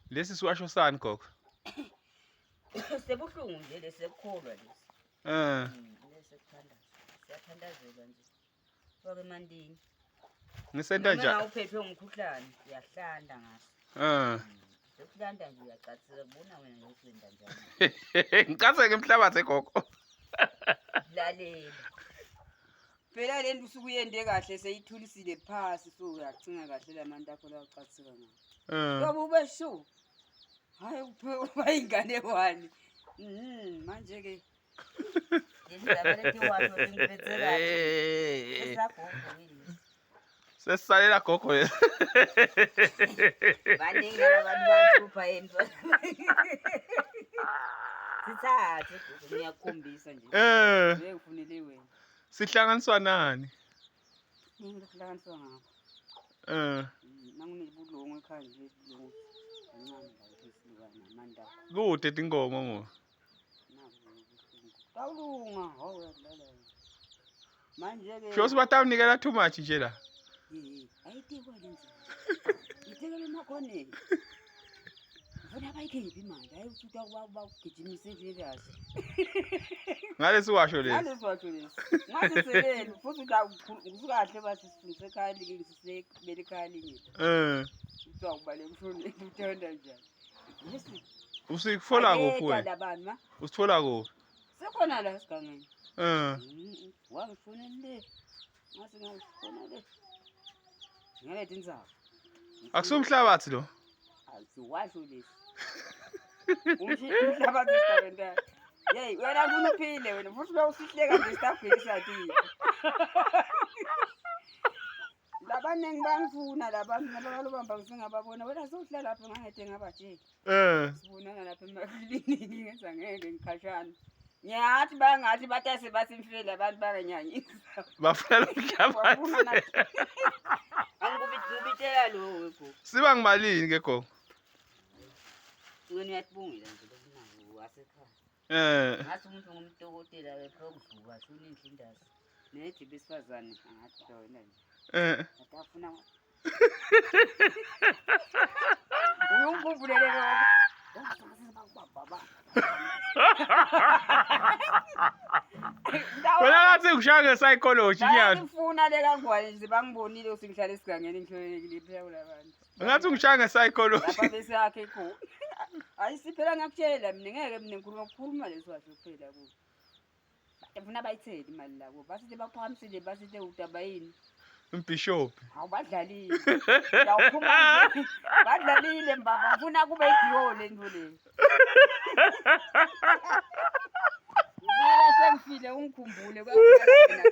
Lesi siwasho sani gogo? Sebuhlungu nje lesi sekukholwa lesi. Eh. Lesi sekuthandaza. Siyathandazelwa nje. Faka emantini. Ngisenta Noma njani? uphethwe umkhuhlane uyahlanda ngaso. Eh. Sekuhlanda nje uyacathisa kubona wena nje ukuthi wenda njani. Ngicaseke emhlabathi gogo. Lalela. Phela le nto usuke uyende kahle seyithulisile phasi so uyacinga kahle la manti akho la ucathika ngawo. Eh. Ngoba ube sure. Hayi uba ingane wani. Manje ke Lezi ndaba leti washo tingiphethe kahle. Eh. Esagogo yini. Sesisalela gogo yena. Baningi laba bantu bangihlupha yini. Sithathe gogo. ngiyakukhombisa nje. Eh. Ngeke ufunele wena. Sihlanganiswa nani? Ningi lokuhlanganiswa ngakho. Eh. Nangunebulongo ekhaya nje isibulongo. Kancane la isilwane amanda. Kude tinkomo ngo. Naku ubuhlungu. Kawulunga, hawu uyadlala. Manje ke Shosi batawunikela too much nje la. Ayitekwa le nzima. Itekele emakhoneni. Ngifuna bayikhiphe imali, hayi ukuthi bakugijimise nje kahle. Ngalesi washo lesi. Ngalesi washo lesi. Ngasiseleni futhi usukahle bathi sisekhaya linye sisebele ekhaya linye. Eh. Kuthiwa ubaleka ushone uthanda njani. Lesi. Usitfola kuphi wena? Labantu ma. Usitfola kuphi? Sekhona la esigangeni. Eh. Wangifuna le. Ngase ngifuna le. Ngale tindzaba. Akusumhlabathi lo. Asiwasho lesi. Umhlabathi sitabenta. Yeyi wena funa uphile wena futhi lo usihleka nje sitagwini sathi. Labaningi bangifuna labantu nabakalobamba ngisengababona wena sewuhlala lapha ngangede ngabatshela. Eh. Sibonana lapha emakliniki ngenza ngeke ngikhashana. Ngiyathi bangathi batase basimfile abantu bangenyanyisa. Bafuna lo mhlabathi. Angikubitshela lo wegogo. Siba ngimalini ke gogo? Wena uyatibongela nje lokunako wasekhaya. Eh. Ngathi umuntu ngumdokotela wepha ukudluka shuni indlindasi. Nethi besifazane angathi wena nje. Eh. Atafuna. Uyongikhumbulele lokho. Wena ngathi ngishaya nge-psychology nyalo. Bayangifuna le kangwane nje bangibonile ukuthi ngihlala esigangeni ngihlolekile phela kulabantu. Ngathi ngishaya nge-psychology. Lapha bese yakhe khona. Hayi siphela ngiyakutshela mina ngeke mina ngikhuluma ukukhuluma lesiwasho kuphela kubo. Bafuna bayithele imali labo. Basithi baphakamisile basithi udaba yini? Umbishop. Hawu badlalile. Ngiyawuphuma nje. Badlalile mbaba ngifuna kube idiwo le nto le. Ngifuna sengifile ungikhumbule kwakudala.